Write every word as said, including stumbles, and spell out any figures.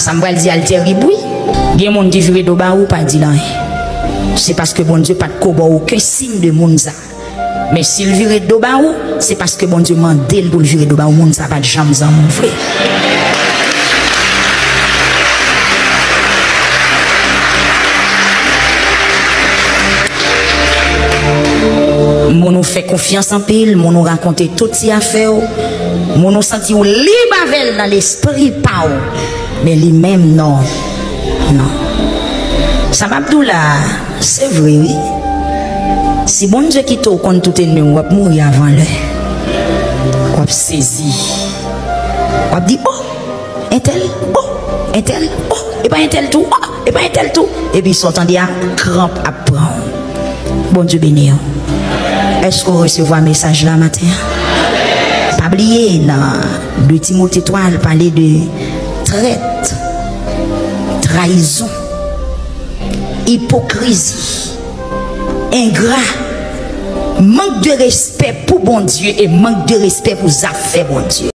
Sa m pral di a l tèrib, wi. Gen moun ki vire do ba ou, pa di l anyen. Se paske Bondye pa t ko ba w okenn siy de moun sa. Men si l vire do ba ou, se paske Bondye mande l pou l vire do ba ou. Moun sa pa t janm zanmi w vre. Moun ou fè konfyans anpil, moun ou rakonte tout ti afè w, moun ou santi w lib avè l nan lespri pa w, men li menm non, non. Sa m ap di w la a, se vre wi. Si Bondye kite w konn tout ènmi w, w ap mouri avan lè. W ap sezi. W ap di, o, entèl, o, entèl, o, e pa entèl tou, o, e pa entèl tou. Epi sa w tande a, kranp ap pran w. Bondye beni w. Èske w resevwa mesaj la maten an? Pa bliye nan de Timote twa, l pale de trèt, trayizon, ipokrizi, engra, mank de respè pou Bondye e mank de respè pou zafè Bondye.